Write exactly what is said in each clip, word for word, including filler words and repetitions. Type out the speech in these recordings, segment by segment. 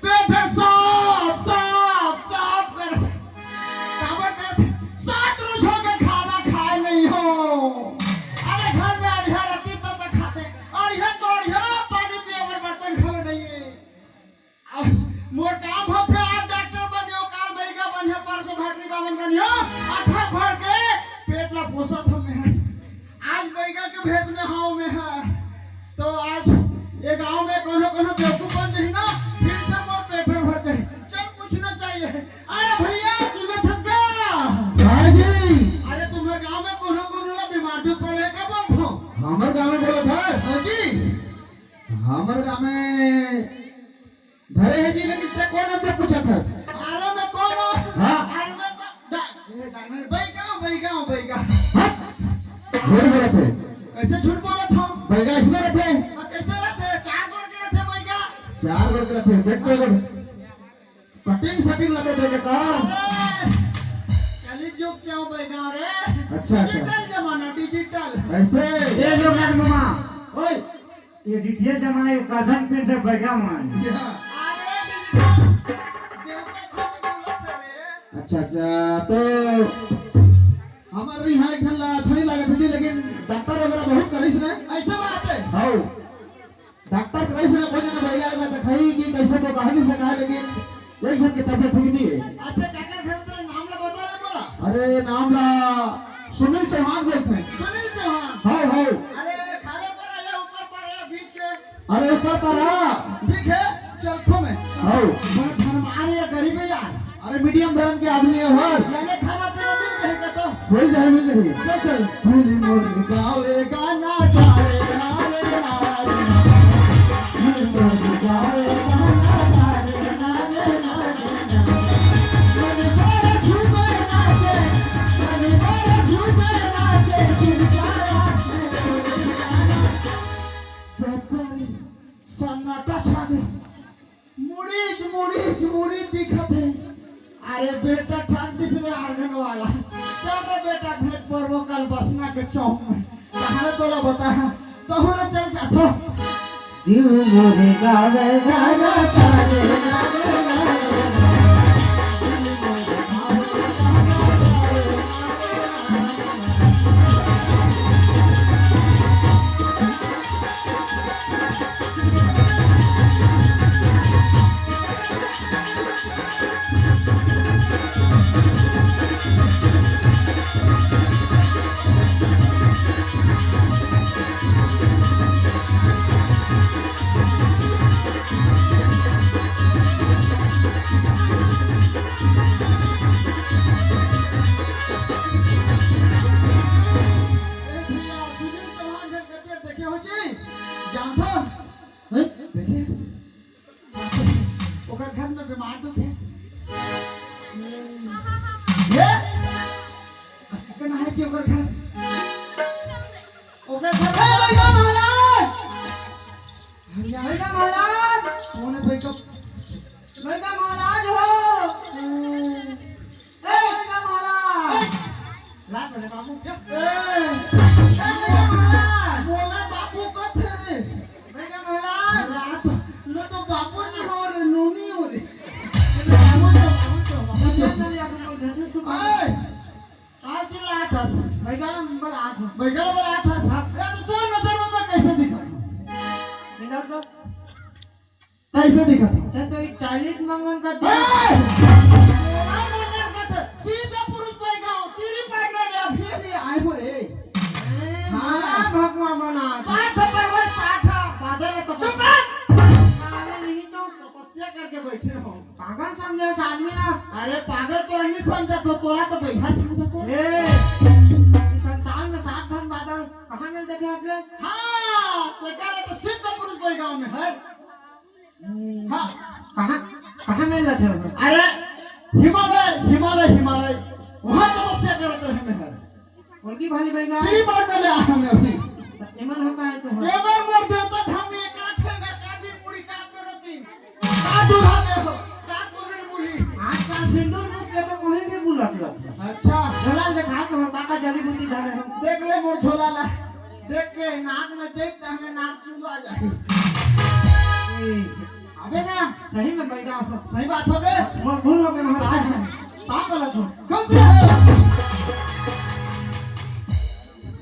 पेट ह साफ, साफ, साफ करत हे। काबर करत हे? सात रोज हो गे खाना खाए नइ हों। अरे घर में अड़िहा रहितिस त, त खातेंव। अड़िहा तो अड़िहा, पानी पिए बर बर्तन घलो नइ हे। अब मोर काम होथे, आज डॉक्टर बनेंव, काल बइगा बनिहौं, परसों भटरी बामन बनिहौं, अठा भर के पेट ला पोसत हंव मैं। आज बइगा के भेष में हंव मैं हा। तो आज ये गांव में कोनो कोनो बेवकूफ बन जाही ना, फिर से मोर पेट भर जाही। चल पूछना चाहिए। अरे भइया, सुनत हस गा? हाँ जी। अरे तुम्हर गांव में कोनो कोनो ला बीमार दुख परे हे का बोलत हंव? हमर गांव में बोलत हस? हाँ जी। हमर गांव में धरे हे जी, लेकिन तैं कोन हे, तैं पूछत हस? अरे मैं कोन हंव? हाँ। अरे मैं तो डा-, ए, डा-, मैं बइगा हंव, बइगा हंव, बइगा। हट! झूठ बोलत हे। कइसे झूठ बोलत हंव? बइगा अइसने रहिथे। हाँ, कइसे रहिथे? चार गोड़ के रहिथे बइगा। चार गोड़ के रहिथे, देख तो गोड़। कटिंग सटिंग लगे देखे का? अरे, कलयुग के हंव बइगा रे। अच्छा, अच्छा। डिजिटल जमाना, डिजिटल। अइसे? ये जो राज मामा। ओए, ये डिजिटल जमाना के करधन पिन से बइगा मन। अरे, डिजिटल देवता को भी बोलत हे रे। अच्छा, अच्छा, तो हमर इहाँ एक ठन ला अच्छा नइ लागत हे जी, लेकिन डॉक्टर वगैरह बहुत करिस ना। अइसे बात हे। हव। डॉक्टर करिस ना, कोई ना बइगा आय, मैं देखाही कि कइसे तो कहा नइ सकय, लेकिन एक झन के तबियत ठीक नइ हे। अच्छा, काकर घर तें नाम ला बता दे मोला। अरे, नाम ला सुनील चौहान बोलथे। सुनील चौहान। हव, हव। अरे, खाले पर आय, ऊपर पर आय, बीच के। अरे, ऊपर पर आ। ठीक हे, चलथों मैं। हव। मैं धनवान या गरीब हे यार। अरे, मीडियम धरम के आदमी हे हो। याने खाना पीना मिल जाही का तो? मिल जाही, मिल जाही। चल, चल। भूली मोर गावे गाना तारे नारे नारे। भूली मोर गावे गाना तारे नारे नारे। मन तोर झूमे नाचे, मन तोर झूमे नाचे, सुन के आया। सन्नाटा छा गे। मुड़ीच, मुड़ीच, मुड़ीच दिखत हे। अरे बेटा, ठग दिस रे आंगन वाला। चल रे बेटा, भेंट परबो कल बसना के चौक में। कहां तोला बताहा, तहूं ला चल जाथो। दिल मोरे गावे गाना तारे नारे नारे। ए भैया, सुनील चौहान घर कते देखे हो जी? जानथो? हैं? देखे? ओकर घर में बीमार तो थे। ये? कना है जी ओकर घर? ओकर घर, ए भैया महाराज! भैया, भैया महाराज! कौन है भाई का? भैया महाराज हो! ए, भैया महाराज! ए! रात में बाबू। ए! ए, भैया महाराज! बोला बाबू का थे रे? भैया महाराज! रात में तो बाबू नहीं हो रे, नूनी हो रे। बाबू तो, बाबू तो, बाबू तो। भैया, चल, आप लोग घर से सुबह ए! का चिल्लात हस? बैगन बलात हस। बैगन बलात हस? हाँ। यार, तोर नजर में मैं कइसे दिखत हंव? निकाल तो। कइसे दिखत हंव? ते तो एक चालीस मंगन का ए! दे। तेरा मंगन का दे। सीधा पुरुष बैगा हो, तेरी पैर में ले, अभी, अभी आए हो रे। ए, हाँ। बड़ा भगवा बना। साठ पर भाई, साठ, बादल में तो चुप कर। अरे, नहीं तो तपस्या करके बैठे हो। पागल समझे उस आदमी ला। अरे पागल तो नहीं समझा तो तोला तो भैया समझा तो। ए, इस संसार में सात ठन बादल कहाँ मिल देखे आपके? हाँ, तो कह रहे तो सिद्ध पुरुष कोई गांव में है। हाँ। कहाँ, कहाँ मिल रहे थे? अरे हिमालय, हिमालय, हिमालय, वहाँ तपस्या करत रहे में है। उनकी भाली बहना। तेरी बात कर ले, आ, हमें अभी। एमन होता है तो हो। एमन मोर देवता धाम में एक आठ के अंदर काफी पूरी काट में रहती। का दूल्हा दे हो, का बोले रे बूढ़ी। आजकल सिंदूर मुख के तो कोई भी बुलत लग। अच्छा। झोला देखा तो हम काका जड़ी बूटी डाले हम। देख ले मोर झोला ला। देख के नाक में देख त हमें नाक चूंदो आ जाए। ए, अबे ना। सही में बैठा हो। सही बात हो गए। मोर भूल हो गए महाराज। का गलत हो? कौन सी है?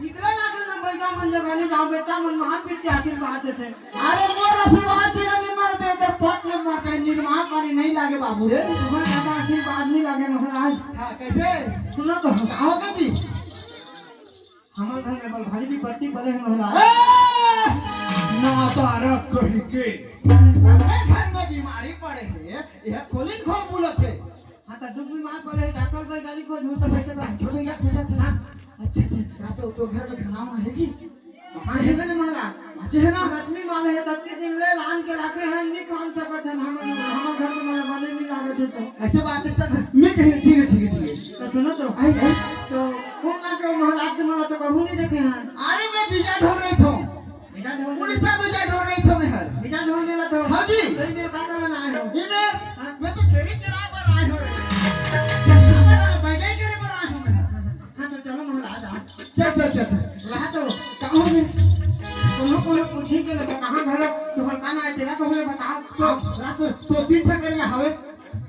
इकरे लागे में बैठा मन जगानी जाओ बेटा मन महान पीठ के आशीर्वाद देते। अरे मोर आशीर्वाद जी नहीं मारते, इधर पट में मारते, निर्माण पानी नहीं लागे बाबू रे। तुम्हारे ज्यादा आशीर्वाद नहीं लागे महाराज। हाँ, कैसे? सुनो तो। का होगा जी? हमर घर में बल भारी विपत्ति पड़े है महाराज। ए! नादारक कहीं के। हमरे घर में बीमारी पड़े है, यह खोलिन खोल बुलत है। हाँ, तो दुख बीमार पड़े है, डॉक्टर वैज्ञानिक खोज हो तो कैसे डॉक्टर वैज्ञानिक खोज जाते हैं? हाँ। अच्छा, अच्छा, रात तो, तो घर में खाना वाना है जी? हाँ, है ना महाराज? अच्छे है ना? लक्ष्मी माल है, तब के दिन ले लान के लाके हैं, नहीं खान सकत है, हम, हमर घर में बने नहीं लागत है तो। ऐसे बात है, चल, मैं कहीं, ठीक है, ठीक है, ठीक है। तो सुनो तो। आई, आई। तो कौन लाके वो महाराज तुम्हारा तो कभू नहीं देखे हैं? अरे, मैं बीजा ढोर रही था। बीजा ढोर? उड़ीसा बीजा ढोर रही था मैं हर। बीजा ढोर मेला तो? हाँ जी। तो ये मेरे का करना आए हो? ये मैं, हाँ? मैं तो छेड़ी चराए पर आए हो रे। अगर आप बैठे करे पर आए हो मैं। हाँ, तो चलो महाराज, आप। चल, चल, चल, चल। रहा तो। कहाँ हो गए? कोनो, कोनो पूछी के लगा, कहाँ घर हो? तुम्हारा का नाम है, तेरा तो हमें बताओ। तो, रात तो तीन ठा करे हवे।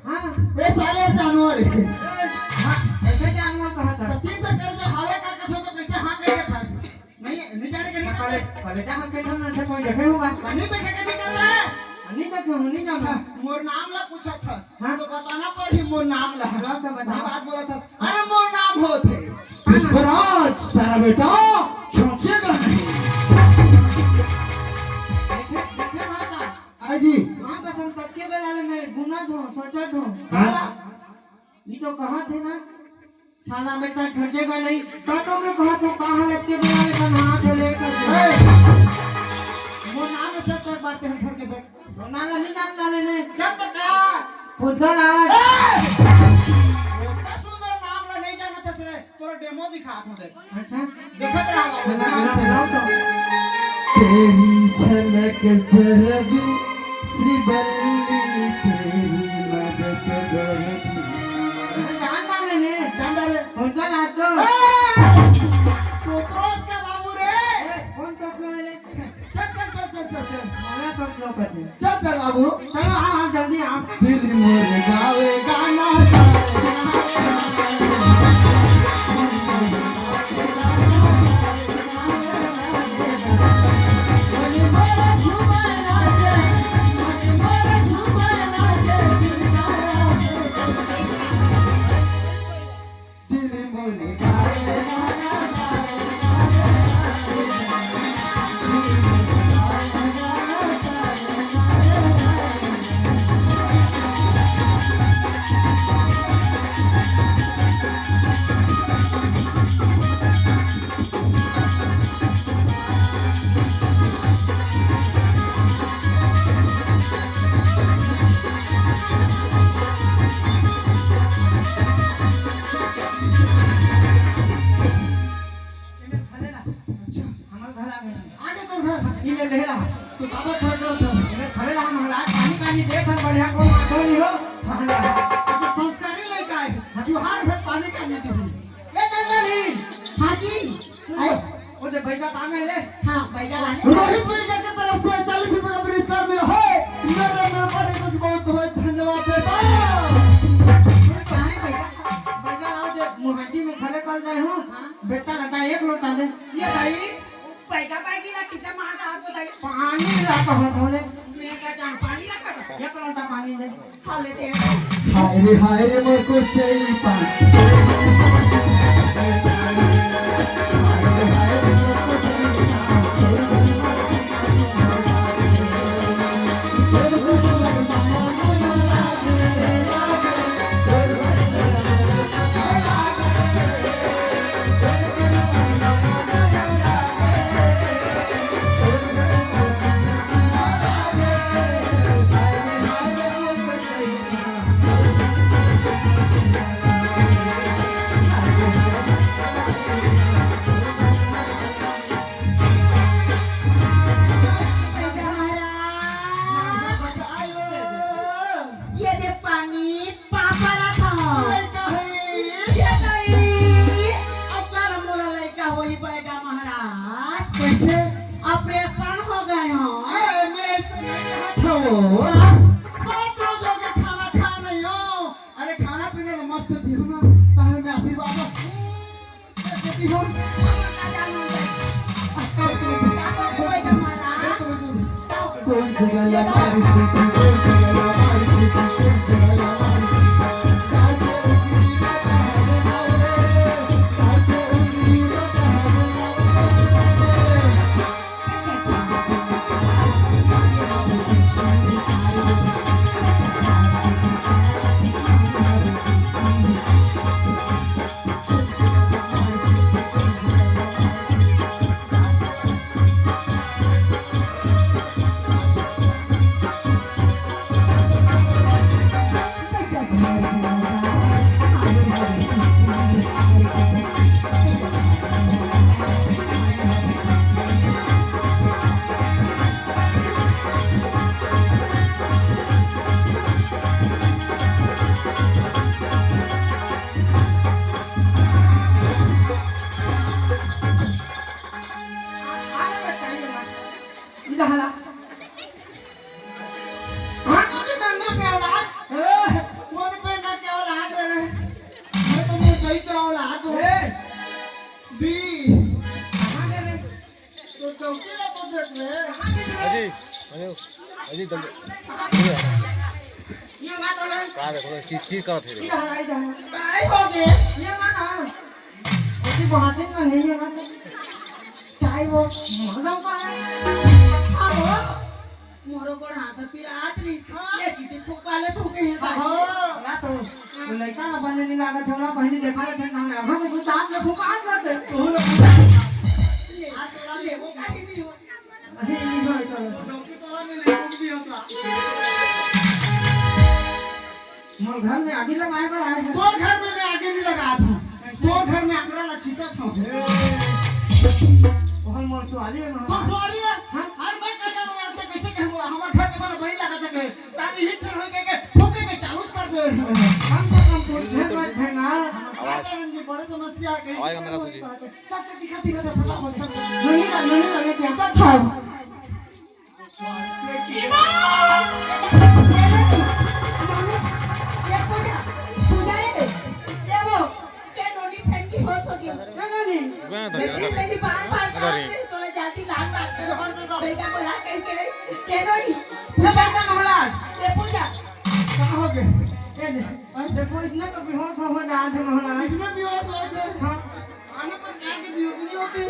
हाँ। ए साले जानवर है। हाँ, ऐसे जानवर कहा था। तो तीन ठा करे जो हवे का कथो तो कैसे हाँ कह देता? नहीं, नहीं जाने के नहीं कले, करता। कलेजा हम कैसे ना थे, कोई देखे होगा? नहीं देखे के नहीं करता है। नहीं देखे हो, नहीं जाना। हाँ, मोर नाम ला पूछा था। हाँ। तो बताना पर ही मोर नाम ला। हाँ, तो बता। सही बात बोला था। अरे मोर नाम होत हे पुष्पराज, सारा बेटा सोचेगा नहीं। देखे, देखे माता। आई जी। माँ कसम तक के बेला ले मैं गुना थो, सोचा थो। काला। ये तो कहा थे ना, साला बेटा छटेगा नहीं। काका मैं कहा थो, कहाँ लग के बेला ले बना थे लेकर। ए! मोर नाम से तक बातें हम घर के देख। तो नाला नहीं जानता लेने। चल तो का? खुद का नाम। ए! इतना सुंदर नाम ला नहीं जानत हस रे। तोरा डेमो दिखात हूँ देख। अच्छा। देखत रहा बाबू, ध्यान से। तेरी झलक सरबी श्री बल्ली, तेरी मदद गोरबी। जानता लेने। जानता रे। खुद का नाम तो। ए! तो तोस का बाबू रे। ए, कौन टोटलो है ले? चल, चल, चल, चल, चल, चल। मारा तो क्यों करते? चल, चल, बाबू। चलो, आओ, आओ, जल्दी आओ। दिल मोर गावे गाना। एमे खलेला। अच्छा। हमर घर आ गए। आगे तो घर। ई में लेला। तो बाबा खड़ा कर था। एमे खलेला हम महाराज पानी का नहीं देख हम बढ़िया को माथो नहीं हो। हाँ। अच्छा, संस्कारी लड़का है। हाँ। जुहार भर पानी का नहीं दी। ए, दलदल ही। हाँ जी। सुन। आए। ओ दे, बैगा पांगे ले। हाँ, बैगा पांगे। रोहित भाई के तरफ से चालीस रुपए का पुरस्कार मिला है। मेरे, मेरे बड़े को बहुत, बहुत धन्यवाद देता हूँ। कहाँ है बैगा? बैगा लाओ दे, मुहाटी में खड़े कर गए हूँ। हाँ। बेटा रहता है, एक लोटा दे। ये भाई, बैगा बैगी ना किसे मार रहा है, बताइए। पानी ला कहा था ने? मैं क्या जान, पानी रखा था? एक लोटा पानी दे। हाय रे, हाय रे, मोर को चाहिए पानी। जी, अरे, अजी, जल्दी। का देखो, चीज, चीज करत हे रे? काय हो गे? ये मा ना। अजी, वहाँ से ना नहीं है ना। काय वो? मालूम का है? हाँ, वो। मोरो गोड़ हाथ पिरात रही। हाँ। ये चीटी फूक वाले थूके हैं, हाँ, ताई। हाँ। ना तो, वो लड़का ना बने नहीं लागत है, ना बहनी देखा लेते ना, ना, हम कुछ दांत में फुका आत बाटे। तू ना फुका। ले, आ तोरा लेबो काहे नहीं हो? अरे, नहीं हो, तो। डॉक्टर तोरा में नहीं, कुछ भी होता। मोर घर में आगी लगाए बर आए हैं। तोर घर में मैं आगी नहीं लगात हूँ। तोर घर में आगरा ला छिटत हूँ। ओहन मोर सुवारी है, तो महाराज। सुवारी है? हाँ? अरे मैं कहना, मैं आपसे कैसे कहूँ? हमारे घर के बना वही लगा था के। ताकि ही छन होई के, के फूके के चालू कर दे। हम तो कम फूक, ढेर बात है ना। हम क्या करेंगे? बड़े समस्या है कहीं। आवाज गंदा सुजी। सब से दिखा, दिखा, दिखा, दिखा। नोनी का, नोनी का, क्या? सब खाओ। देखो, इसमें तो बेहोश हो, हो जात है महाराज। इसमें बेहोश हो जाए। हाँ। आने पर क्या के बेहोश नहीं होती?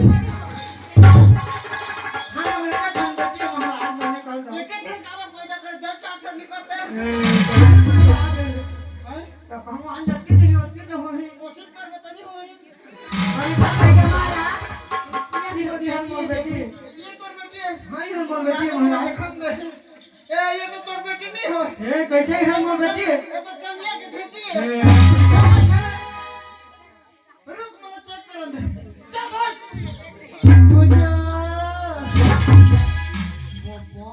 हाँ, मेरा ढंग करती है महाराज, मैंने कल एक एक घंटा में पैदा कर, जब चार ठंड निकलते हैं। ए, हैं? तो भगवान जब की नहीं होती तो होई। कोशिश कर, वो तो नहीं होई। अरे, बाप रे, हमारा। ये नहीं होती, हम बोल बेटी। ये तोर बेटी है। हाँ, हम बोल बेटी है, हाँ, तो महाराज। देखम दे। ए, ये तो तोर बेटी नहीं हो। ए, कैसे है, हम बोल बेटी है? ये तो टंगिया के बेटी है। ए। रुक, मला चेक करन दे। चल भाग। पूजा। बाबा,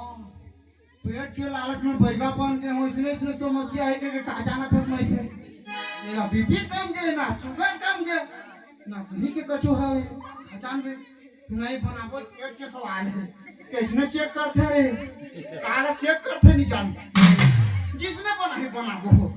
पेट के लालच में बैगा बन के हो, इसने, इसने समस्या है के, के का जाना था मैं से। मेरा बीपी कम के, ना शुगर कम के, ना सही के कछु है। अचानक नहीं बनाबो, पेट के सवाल है। कैसने चेक करथे रे? काला चेक करथे, नहीं जान। जिसने बनाही, बनाबो।